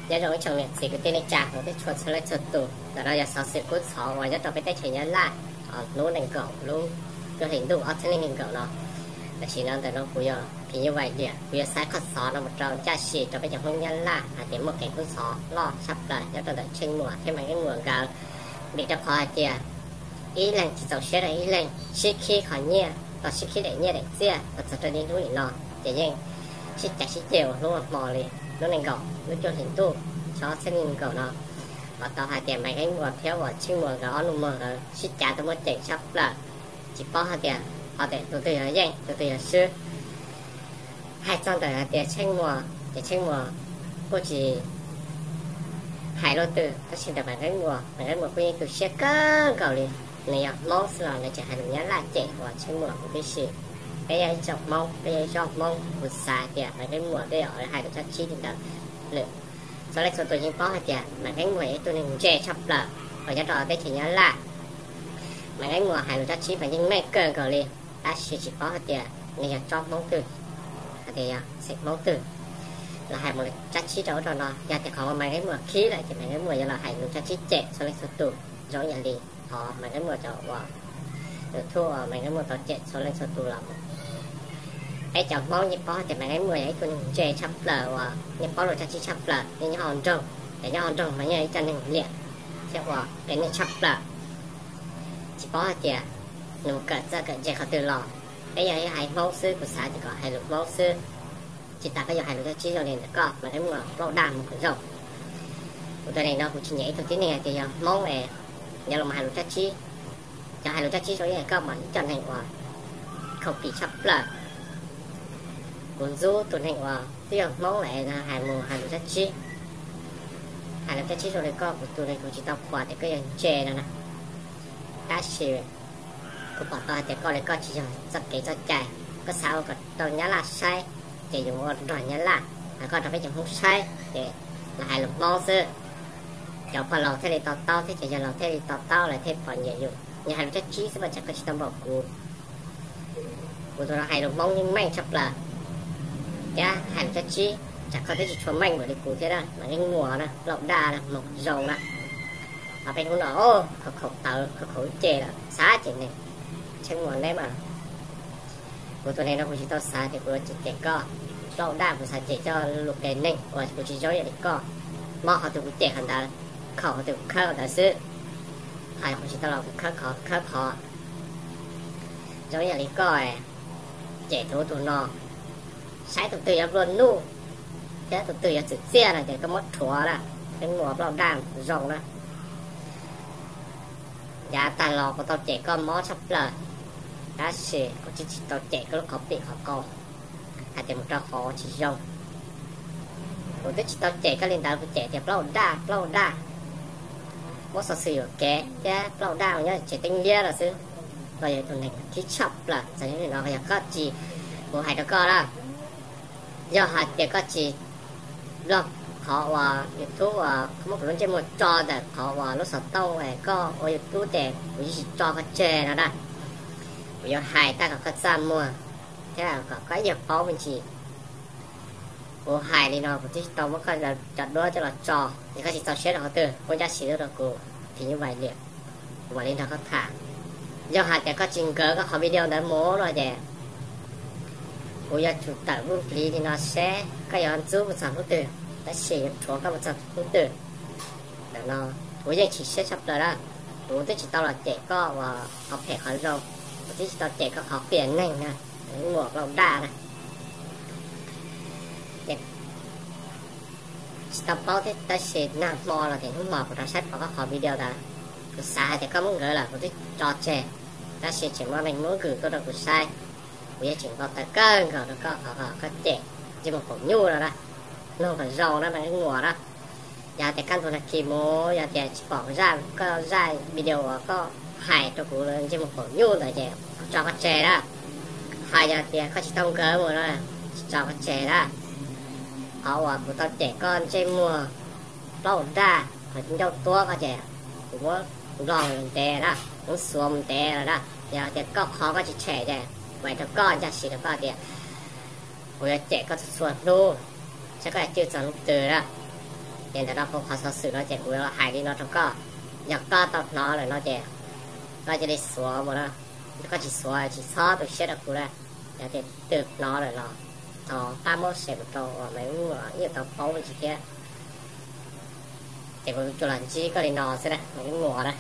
Nyob zoo ib tsoom niam txiv kwv tij neej tsa hmov thiab tshua txhua leej txhua tus, ntawm no yog xov xwm kub ntxhov uas nyob rau peb teb chaws Nyab Laj, hnub nees nkaum lub cuaj hli ntuj ob txhiab leej nees nkaum no. Tam sim no ntawm no kuv yog Phim Nyuj Vais Diam, kuv yuav xa qhov xov no mus rau ncaj si rau peb cov Hmoob Nyab Laj hais tias muaj kev kub ntxhov loj tshaj plaws nyob rau ntawm Tsheej Muas thiab Maiv Nqeeb Muas nkawd. Vim rau qhov hais tias ib leeg tsis txaus siab rau ib leeg, sib khib qhov nyiaj, los sib khib daim nyiaj daim txiaj los txog rau niaj hnub nim no, ces yeej sib cav sib ceg ua hnub ua hmo li. Lub nees nkaum lub cuaj hlis ntuj xyoo ob txhiab nees nkaum no, pom tau hais tias Maiv Nqeeb Muas thiab uas Tsheej Muas nkawd ob lub muag nkawd sib cav tau muaj ceem tshaj plaws. Tsis paub hais tias ho tus twg yog yeej tus twg yog swb. Hais txog ntawm hais tias Tsheej Muas ces Tsheej Muas kuj tsis hais luaj twg, tab sis ntawm Maiv Nqeeb Muas, Maiv Nqeeb Muas kuj yeej tu siab kawg nkaus li. Nws yog Hmoob xwb los nws tseem hais lus Nyab Laj cem uas Tsheej Muas huv tib si. Peb yog ib tsoom Hmoob, peb yog ib tsoom Hmoob, kuv xav hais tias Maiv Nqeeb Muas twb yog hais lus dab tsi li ntawd lawm. Txhua leej txhua tus yeej paub hais tias Maiv Nqeeb Muas yog ib tug neeg ntse tshaj plaws uas nyob rau teb chaws Nyab Laj. Maiv Nqeeb Muas hais lus dab tsi mas yeej meej kawg nkaus li, tab sis tsis paub hais tias nws yog tsob Hmoob twg, hais tias yog xeem Hmoob twg los hais mus dab tsi rau ub rau no. Yog tias qhov uas Maiv Nqeeb Muas khib lawm ces Maiv Nqeeb Muas yuav los hais lus dab tsi cem txhua leej txhua tus zoo ib yam li qhov Maiv Nqeeb Muas cov uas YouTube uas Maiv Nqeeb Muas tau cem txhua leej txhua tus los mus. Peb cov Hmoob yeej paub hais tias Maiv Nqeeb Muas yog ib tug neeg ntse tshaj plaws uas yeej paub lus dab tsi tshaj plaws, yeej nyob hauv nroog, ces nyob hauv nroog mas yeej yog ib co neeg liam thiab uas qias neeg tshaj plaws. Tsis paub hais tias nws mus kawm txawj kawm ntse qhov twg los. Peb yog hais Hmoob xwb, kuv xav tias kom hais lus Hmoob xwb. Tsis tas koj yuav hais lus dab tsi zoo li ntawm koj, Maiv Nqeeb Muas plaub daj mus kom zoo. Kuv tus neeg no kuv tsis nyiam ib tug tib neeg hais tias yog Hmoob es yuav los hais lus dab tsi. Cov hais lus dab tsi zoo li koj mas ib co neeg uas khaus pim tshaj plaws. Kuv ntxub tus neeg uas twb yog Hmoob lawm hais mus hais lus dab tsi. Hais lus dab tsi zoo li koj, kuv tus neeg kuv tsis tau qhuas tias koj yog ntse no na. Tab sis kuv pom tau hais tias koj li koj tsis yog txoj kev txoj cai. Koj xav ua kom rau Nyab Laj saib, ces yus ua nrog Nyab Laj, hos koj rau peb cov Hmoob saib ces los hais lus Hmoob xwb. Cov pog laus thiaj li to taub thiab cov yawg laus thiaj li to taub, lawv thiaj pom nyiam yus. Yog hais lus dab tsi xwb mas tsam koj tsis tau npaum kuv. Kuv tus no hais lus Hmoob yeej meej tshaj plaws thiab hais lus dab tsi tsam koj twb tsis tshua meej npaum li kuv thiab na, mas yeej muas na, plaub daj na, mus zoo na. Hos peb hnub no khaus khaus tawv khaus khaus lub cev lawm, xav ces neeg Tsheej Muas neb mas. Kuv tus neeg no kuv tsis tau xav tias kuv yuav cem koj plaub daj, kuv xav cem coj lus qias neeg uas kuv tsis zoo ib yam li koj. Mob qhov twg kuv cem qhov ntawd, khaum qhov twg kuv khawb qhov ntawd xwb. Hais kuv tsis tau los kuv khawb qhov khawb qhov. Zoo ib yam li koj cem tus ub tus no, saib tus twg yuav nplua nuj thiab tus twg yuav txwm txiaj no ces koj muab rhuav na, peb muas plaub daj zoo na. Yav tag los kuv tau cem koj mob tshaj plaws, tab sis kuv twb tsis tau cem koj lub qhov pim qhov qau hais tias mus rau qhov tsis zoo. Kuv twb tsis tau cem koj li ntawd, kuv cem tias plaub daj plaub daj, muab xov xwm yuam kev thiab plaub daj uas nyob tsev teeb liab los xwb. Koj yog tus neeg khib tshaj plaws, txawm li no yog koj tsis, kuv hais rau koj na, yog hais tias koj tsis log qhov uas YouTube uas muab kuv lub ntsej muag tso ntawm qhov uas lub xov tooj es koj ua YouTube ces kuv yeej tsis tso koj tseg no na. Kuv yuav hais tag kom koj txaj muag thiab kom koj ib yam paub me ntsis. Kuv hais li no kuv twb tsis tau muab koj cov duab coj los tso, es koj tsis txaus siab rau qhov twg muab ncaj siv tuaj rau kuv, Phim Nyuj Vais Diam, kuv mam li nrog koj tham. Yog hais tias koj tsis nkawd koj qhov video ntawd mus no ces kuv yuav tsum tawm lub hlis li no seb koj yuav ntxub mus txog hnub twg, tab sis yuav rhuav koj mus txog hnub twg. Ntawm no kuv yeej chim siab tshaj plaws na. Kuv twb tsis tau los cem koj uas qhov phem qhov zoo, kuv twb tsis tau cem koj qhov qias neeg na, muam plaub daj na. Tsis tau paub thiab, tab sis nag hmo los tias hnub hmo kuv rov saib pom koj qhov video ntawd, kuv xav hais tias koj muab nkawd lawm kuv twb tso tseg, tab sis tseem muaj neeg muab nkws tuaj rau kuv saib. Kuv yeej tseem npau taws kawg nkaus rau koj qhov koj cem ntsej muag qaum nyuj no na, mloog kom zoo na mas muam na. Yog tias kaj ntug nag kis mus yog tias tsis pom zaj, koj zaj video uas koj hais rau kuv ntsej muag qaum nyuj ntawd ces kuv tso koj tseg na. Hos yog tias koj tsis tau nkawd mus no, tsis tso koj tseg na. Qhov uas kuv tau cem koj ntsej muag plaub daj, qhov ncauj tuab koj ces kuv muab nplog ntev na, muab xuav mus ntev lawm na. Yog tias koj qhov koj tsis tshem ces kuv hais rau koj ncaj siv rau koj tias kuv yuav cem koj txhua txhua hnub, saib koj yuav cwj txog hnub twg na. Ces ntawm no kuv qhov xov xwm no ces kuv hais li no rau koj, yog koj tau hnov lawm no ces koj cia li xuav mus na. Koj tsis xuav tsis txhob tu siab rau kuv na. Yog tias twg hnov lawm los thov pab muab share mus rau uas Maiv Muas ib tau paub ntsis thiab. Ces kuv tsuas los ntsib koj li no xwb na Maiv Muas na.